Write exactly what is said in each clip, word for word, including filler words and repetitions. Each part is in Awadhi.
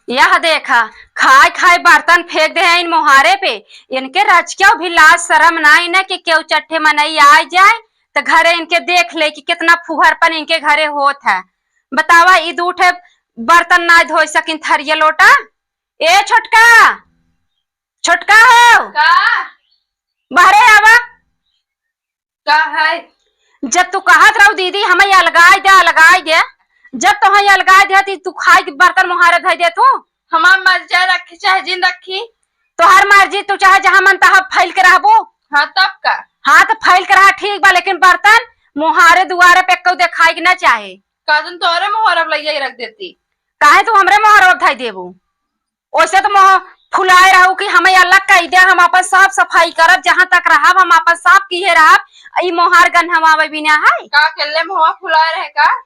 यह देखा, खाए खाए बर्तन फेंक दे हैं इन मोहारे पे। इनके रचक्यों भी लाज शरम नाई न कि केहू चट्ठे मनई आ जाए त घरे इनके देख ले कि कितना फुहरपन इनके घरे होत है। बतावा, ई दू ठे बर्तन ना धोई सकिन थरिया लोटा। ए छोटका, छोटका हो, का? बहरे आवा। का है? जब तू कहत रहू, "दीदी, हमें अलगाई दे, अलगाई दे," जब तोहे अलगाई दे, ती तू खाई के बर्तन मोहारे धई दे तू। हमार मर्जी, चाहे रखी, चाहे जिन रखी। तोहार मर्जी, तू चाहे जहाँ मन तहाँ फैल के रहबो। हाँ, तब का? हाँ, तो फैल के रहा, ठीक बा, लेकिन बर्तन मोहारे दुआरे पे एक्को देखाई के ना चाहे। का दिन तोहरे मोहरब लइया रख देती। काहे तू हमरे मोहरब धई देबू? ओइसे तो मोह फुलाए रहू कि हमें अलग कई दे, हम अपन साफ सफाई करब, जहाँ तक रहब हम अपन साफ किहे रहब। ई मोहार गन्हवावे बिना है? का अकेले मोहवा फुलाए रहे का?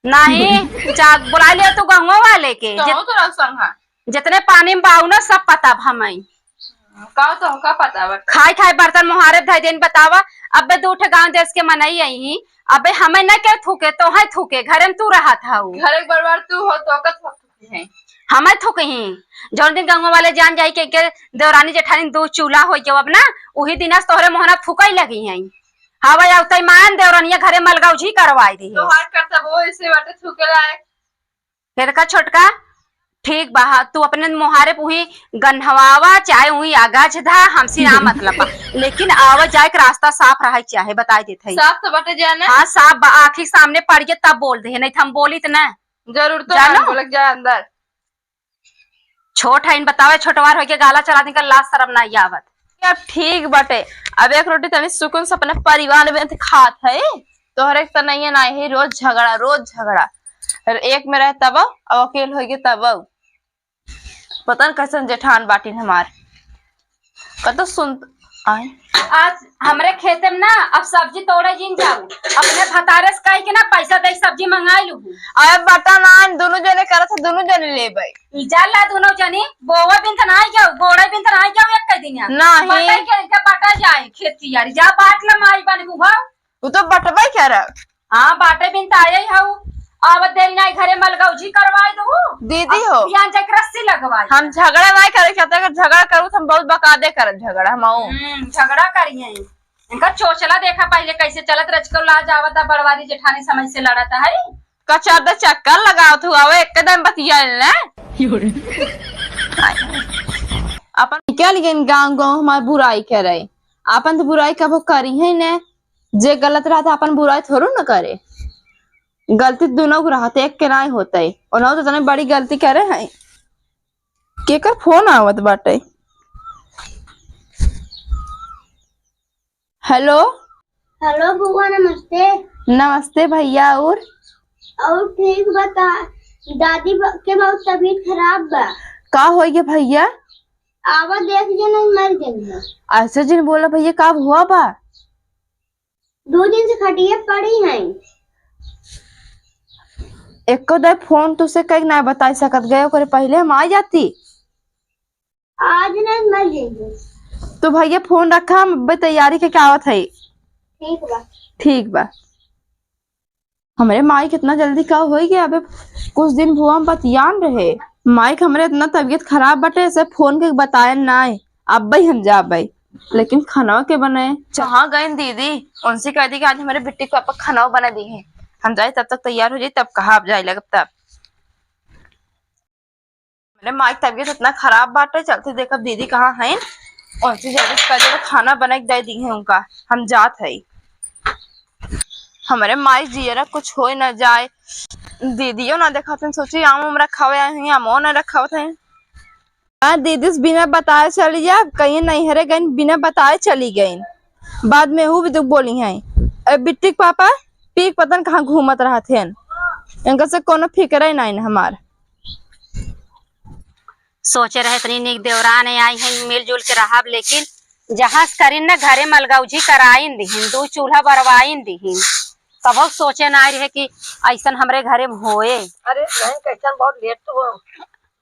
नहीं, चा-, बुला लियो तू गहुआ वाले के। तो जे- तो रहो संघा। जितने पानी में बाऊ ना, सब पता अब हमें। का तो हमका पता बा। खाए खाए बर्तन मोहारे धई देन, बतावा। अबे दू ठे गांव देश के मनई आई ही, अबे हमें न के थूके, तोहे थूके, घरे में तू रहत हऊ। घरे के बरबार तू हो, तो का थूके हैं? हमें थूके ही। जौन दिन गंगवा वाले जान जाई के, के देवरानी जेठानी दो चूल्हा हो गयो अब ना, उही दिन आज तोहरे मोहना थूके लगी हैं। हाँ भाई, अब तैमान देवरानिया घरे मलगौजी करवाई दी है। तोहार करतब वो ऐसे बाटे थूके लायक। हे देखा छोटका, ठीक बा, हाँ, तू अपने मोहारे पे उही गन्हवावा, चाहे उही अगाछ धा, हमसे ना मतलब बा। लेकिन आवा जाए के रास्ता साफ रहे के चाहे, बताई देत हई। साफ तो बाटे जाने। हाँ, साफ बा, आँखी के सामने पड़ गए तब बोल दे, नहीं तो हम बोली तो ना। जरूर तो जानो? हम बोलक जाए अंदर। छोट है, इन बतावे, छोटवार होके गाला चला दिन का लाज शरम ना आवत। अब ठीक बाटे, अब एक रोटी तनी सुकून से अपने परिवार में खात है। तोहरे के त नहीं है, ना ही रोज झगड़ा, रोज झगड़ा। फिर एक में रहे तब, अब अकेल होइगे तब। पता न कैसन जेठान बाटिन हमार। कतो सुन आए। आज हमरे खेते में ना, अब सब्जी तोड़े जिन जाऊ, अपने भतारे से कह के ना पैसा दे सब्जी मंगाई लू। अरे बटा ना, दोनों जने करत है, दोनों जने लेबै। ई जा ला दोनों जनी, बोवे बिन त नाई जाऊ, गोड़े बिन त नाई जाऊ एक कई दिन। नहीं। बटा के इनका बटा जाए खेत कियारी, जा बाट ला माई बन मुहा। वो तो बटबै करब। हाँ, बाटे बिन त आए ही हऊ। आवत देरी नाई घरे मलगौजी करवाई दू। दीदी हो। बियान जाके रस्सी लगवाई। हम झगड़ा नाई करे चाहते, अगर झगड़ा करू तो हम बहुत बकायदे करब झगड़ा हम आऊ। हम्म, झगड़ा करिए। इनका चोचला देखा पहले कैसे चलत रचकौ लाज आवता बड़वारी जेठानी समय से लड़त है। कचर दे चक्कर लगावत हुआ वो एकदम बतिया ले। अपन निकल गइन गाँव गाँव हमार बुराई करे। अपन तो बुराई कबो करी है ने। जे गलत रहता अपन बुराई थोड़ू न करे। गलती दुनों को रहते, एक के नाई होते। उन्हों तो तने बड़ी गलती करे हैं। केकर फोन आवत बाटे? हेलो। हेलो बुआ, नमस्ते। नमस्ते भैया। और? और ठीक बता, दादी ब-, के बहुत तबीयत खराब बा। का होई गे भैया? आवा देख जे नहीं मर गई है। ऐसे जिन बोला भैया, का हुआ बा? दो दिन से खटिए पड़ी हैं। एको दे फोन तुसे कई ना बताई सकत गए, ओकरे पहले हम आ जाती। आज नहीं मर जाएंगे। तो भैया फोन रखा, हम अबे तैयारी के क्या आवत है। ठीक बा। ठीक बा। हमरे माई के इतना जल्दी का होई गया? अबे कुछ दिन भुआ हम बतियान रहे। माई के हमरे इतना तबीयत खराब बटे, ऐसे फोन के बतायन ना है। अब्बे हम जाबे, लेकिन खाना के बनाए। कहाँ गए दीदी? उनसे कह दी कि आज हमारे बिट्टी के पापा खाना बना दी है, हम जाए तब तक तैयार हो जाए, तब कहा आप जाए लगब तब। हमरे माई के तबीयत इतना खराब बाटे, चलते देखब दीदी कहाँ हैं, उनसे जल्दी से कह देबे खाना बना के दे दी है उनका, हम जात है। हमरे माई जियरा कुछ होए ना जाए, दीदियो ना देखात हैं, सोची आम उम रखावे आई हैं, आमो ना रखावत हैं। हाँ, दीदी से बिना बताए चली जा, कहीं नैहरे गई बिना बताए चली गई, बाद में हु भी दुख बोली हैं। ए बिट्टी के पापा पी के पता न कहाँ घूमत रहत हैं, इनका से कोनो फिक्र ही नहीं हमार। सोचे रहे इतनी नीक देवरान आई हैं, मिलजुल के रहब, लेकिन जहाँ से करीन न घरे मलगौजी कराइन दिहिन, दू चूल्हा बरवाइन दिहिन। कबो सोचे ना रहे कि ऐसन हमरे घरे में होए। अरे बहन, कैसन बहुत लेट तो हो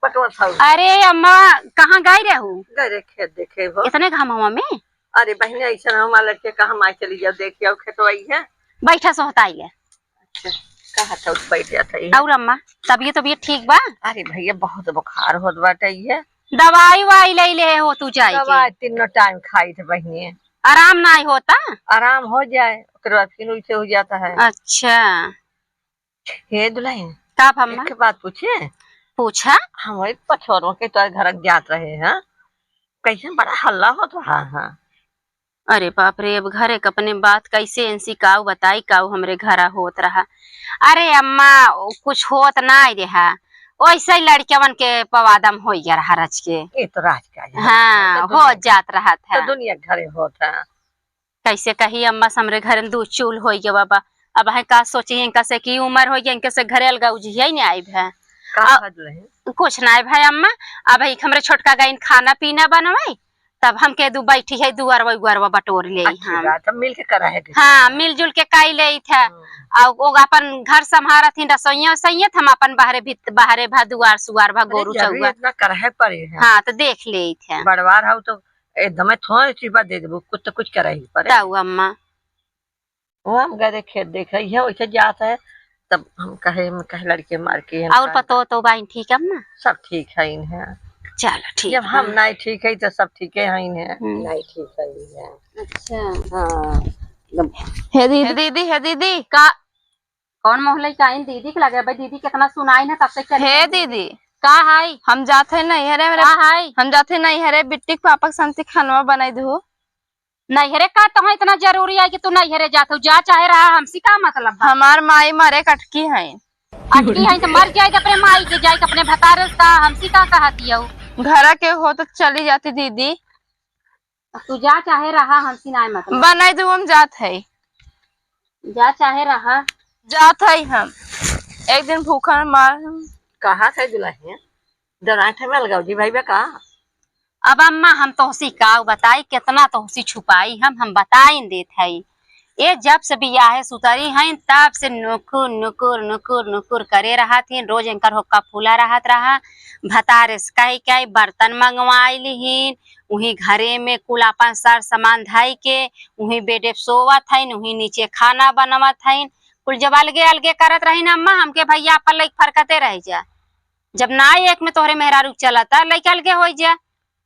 बटवा था। अरे अम्मा, कहाँ गई रहू? गए रहे खेत देखे हो। इतने घामवा में? अरे बहन, ऐसन हमार लड़के कहाँ माई चली जाओ, देख आओ खेतवा ही है। बैठा सोहताई ले। अच्छा। कहाँ चौक बैठ जात है। और अम्मा, तबियत, तबियत ठीक बा? अरे भैया, बहुत बुखार होत बाटे ये। दवाई वाई ले ले हो तू जाए के? दवाई तीनों टाइम खाई थे बहिनी। आराम नाई होता? आराम हो जाए, ओकरे बाद फिर वैसे हो जाता है। अच्छा। हे दुल्हन, का भम्मा? एक बात पूछे? पूछा। हम वही पछोरवा के तोरे घर जात रहे हैं, कैसे बड़ा हल्ला होत रहा है? अरे बाप रे, अब घरे क अपने बात कैसे इनसी काऊ बताई, काऊ हमरे घरा होत रहा। अरे अम्मा, कुछ होत नाई रहा, वैसे ही लड़कवन के पवादम हो गया रहा रच के। ये तो राज का है। हाँ, तो हो दुनिया जात रहा था। तो दुनिया घरे होत है। कैसे कही अम्मा से हमरे घर में दू चूल होई गवा बा। अब है का सोची इनका से कि उम्र होई गई, इनके से घरे अलगा उजिया ही नहीं आई भै। का अब हद रहे? कुछ नहीं भाई अम्मा, अब है हमरे छोटका गइन खाना पीना बनवाई, तब हमके दू बैठी है दुआरवा उआरवा बटोर ले अच्छी हम। बात है, मिल के करा है कि हाँ, मिलजुल के काई ले थे। हम्म। और वो अपन घर संभारत ही रसोइया वसोइया, हम अपन बाहरे भी, बाहरे भा दुआर सुआर भा अरे गोरू जरूरी चौआ। इतना करा है पड़े है। हाँ, तो देख ले थे। बड़वार हो तो एकदम थोड़ा सी बात दे देबू, कुछ तो कुछ करे ही पड़े। ताऊ अम्मा। वो हम गए खेत देखे, ये वैसे जात है, तब हम कहे, हम कहे लड़के मार के हम और कहा पतो तो बाइन ठीक है अम्मा? सब ठीक है इन्हें। चलो ठीक जब है। हम नहीं ठीक है तो सब ठीक है इन्हें। हम्म। नहीं ठीक है इन्हें। अच्छा। हाँ। हे दीदी, हे दीदी, हे दीदी। का कौन मोहल्ले का आइन दीदी के लगे? भाई दीदी कितना सुनाई ना तब से चली हे आई। दीदी, का हाई? हम जात है नैहरे, मेरे का हाई? हम जात है नैहरे, बिट्टी के पापा के संती खनवा बनाई दू। नैहरे का तो इतना जरूरी है कि तू नैहरे जात हो? जा चाहे रहा, हमसे का मतलब बा? हमार माई मरे कटकी है। अटकी है तो मर जाए अपने माई के, जाए अपने भतारे से, का हमसे का कहती हो? घरा के हो तो चली जाती दीदी। अब तू जा चाहे रहा, हमसे नाय मतलब। बनाई दू, हम जात है। जा चाहे रहा। जात है हम। एक दिन भूखा मार। कहा थे दुल्हन? डराए थे मैं अलगाव जी भाई बा का? अब अम्मा हम तोहसी का बताई, कितना तोहसी छुपाई हम, हम बताई न देत है। ये जब से बियाहे सुतरी हैं, तब से नुकुर, नुकुर, नुकुर, नुकुर करे रहत हीं। रोज इनकर होक्का फूला रहत रहा। भतारे से कहि के बर्तन मंगवाई लिहिन, उहीं घरे में कुल आपन सर सामान धई के, उहीं बेडे पे सोवत हइन, उहीं नीचे खाना बनवत हइन। कुल जब अलगे अलगे करत रही ना अम्मा, हमके भैया आपन लइके फरकते रह जा। जब ना एक में तोहरे मेहरारू चलता, लइके अलगे होइ जा।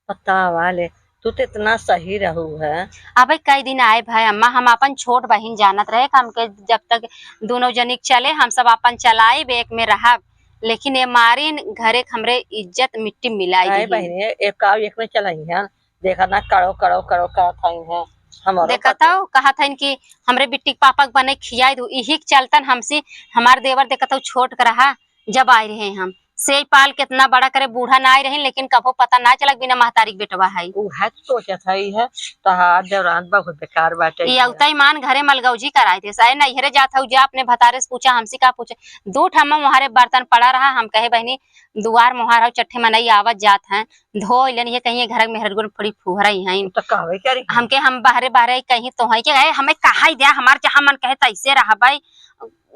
पता वाले, तू तो इतना सही रहू है। अबे कई दिन आए भाई अम्मा, हम अपन छोट बहिन जानत रहे कि हमके जब तक दोनों जनिक चले, हम सब अपन चलाइब, एक में रहब, लेकिन ये मारिन घरे के हमरे इज्जत मिट्टी में मिलाई आए दिहिन। बहिनी, एक आउ एक में चलाई है, देखा ना कड़ो कड़ो कड़ो करत हई है। हमारो देखत पति हौ, कहत हइन कि हमरे बिट्टी के पापा के बने खियाई दू, इही के चलतन हमसे हमार देवर देखत हौ छोट के रहा, जब आए रहे हम, सेई पाल केतना बड़ा करे, बूढ़ा ना आए रहिन, लेकिन कबो पता ना चलक बिना महतारी के बेटवा है। उ है तो सोचत है, है तहार देवरान बहुत बेकार बाटे। ई अउतई मान घरे मलगौजी कराए थे, सारे नैहरे जात हऊ, जा अपने भतारे से पूछा, हमसे का पूछे। दू ठा हम वहारे बर्तन पड़ा रहा, हम कहे बहिनी दुआर मोहार हऊ, चट्ठे मनई आवत जात हैं, धो लेन, ये कहीं घर में मेहरगुन फुड़ी फुहरई हैं। तो कहबे करी। हमके हम बहरे बहरे कहीं तो है कि, "ए, हमें कहाई दे, हमार जहाँ मन कहे तैसे रहबे।"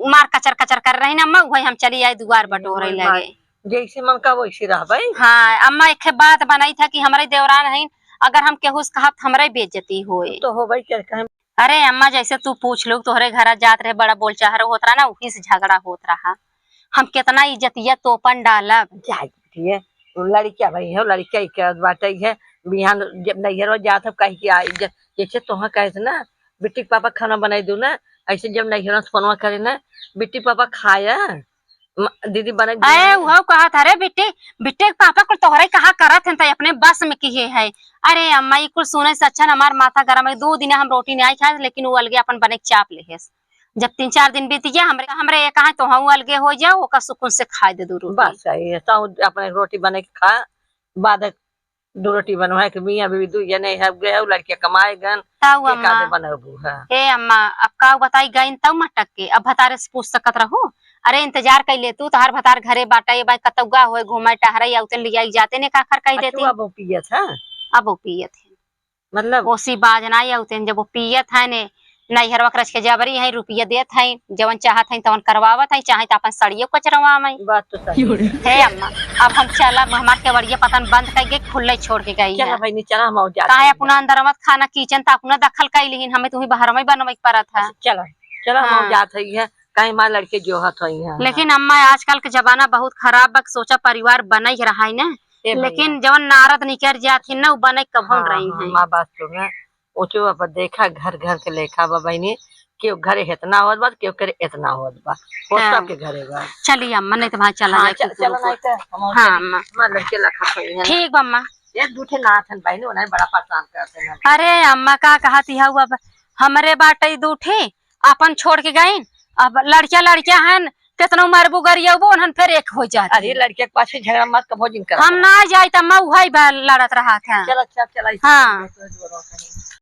मार कचर कचर कर रही ना अम्मा, वही हम चली आई दुआर बटोरे हमार लगे। जैसे मन का वैसे रहबे। हाँ, अम्मा एक बात बनाई था कि हमरे देवरान हईन, अगर हम केहू से कहब, हमरे बेइज्जती होए। तो होबे के कहे। अरे अम्मा, जैसे तू पूछ लो, तोहरे घरा जात रहे, बड़ा बोलचाहर होत रहा ना, वही से झगड़ा होत रहा। हम कितना इज्जतिया तोपन डालब। जाए बिटिया, लड़किया भाई है, लड़किया ही करत बाटे है। बिहान जब नैहरवा जात हब, कही कि आ, ज-, जैसे तोहा कहे थे ना, बिट्टी के पापा खाना बनाई दू ना, ऐसे जब नैहरवा से फोनवा करे ना, बिट्टी पापा खाया, म-, दीदी बनाई दू अरे, ना। उहो कहत, "अरे बिट्टी, बिट्टी के पापा कुल तोहरे कहा करत हैं, त अपने बस में किहे है।" अरे अम्मा, ई कुल सुने से अच्छा न हमार माथा गरम है। दो दिन हम रोटी नहीं खाए, लेकिन वो अलगे अपन बने के चाप ले है। जब तीन चार दिन बीत गया, हमरे, हमरे ये कहा, "तोहू अलगे हो जाओ, ओका सुकून से खाए दे दू रोटी।" बस सही है, तो अपने रोटी बने के खा, बाद दू रोटी बनवाए के मियाँ बीवी दू जने है, गए लड़के कमाए गन, तब के अम्मा, कादे बनबू है? हे अम्मा, अब का बताई, गइन तब मटक के, अब भतारे से पूछ सकत रहू? अरे इंतजार कइ ले तू, तोहार भतार घरे बाटे, ये बाई कतौगा होए, घूमे टहरे, या उतन लियाई जाते ने काखर कह देती। अब वो पियत है? अब वो पियत है। मतलब? ओसी बाज ना या उतन जब वो पियत है ने, नैहरवा के रच के जबरी है, रुपया देत है, जवन चाहत है तवन करवावत है, चाहे तो अपन सड़ियो कचरवावे। बात तो सही है। हे अम्मा, अब हम चलब, हमार केवड़िया पतन बंद कइ के खुले छोड़ के गई चला है। बहिनी, चला, हम और जात काहे हई। अपना अंदर मत खाना, किचन त अपना दखल कइ लिहिन, हमें तुम्ही बाहर में बनवे के परत है। अच्छा, चला, चला, हम और हाँ। जात हई है। कहीं हमार लड़के जोहत होई हैं। लेकिन अम्मा, आजकल के जमाना बहुत खराब बा, सोचा परिवार बने के रहा है ना। ए भैया। लेकिन जवन नारद निकर जात है ना, उ बने कभो हाँ, रही हाँ, है। माँ बात सुन, ऊँचो बाबा देखा, घर घर के लेखा बा बहिनी, केहू घरे हेतना होत बा, केहू करे एतना होत बा, वो हाँ। सबके घरे बा। चलिए अम्मा, नहीं तो वहाँ चला हाँ, जाए, चल, कुकुर चला उकुर। नहीं तो हम हाँ, चली। अम्मा। हमार लड़के लखा सही है। ठीक बा अम्मा। ये दू ठे नाथ हन बहिनी, उन्हें बड़ा परेशान करते हैं। अरे अम्मा, का कहत ही हऊ, अब हमरे बाटे दू ठे, अपन छोड़ के गइन, अब लड़किया लड़किया हन, केतनो मरबू गरियबू, उन्हन फिर एक हो जात अरे हैं। लड़किया के पाछे झगड़ा मत कभो जिन कर। हम ना जाई त अम्मा उहई बा लड़त रहत हैं। चला, चला, चला, हाँ।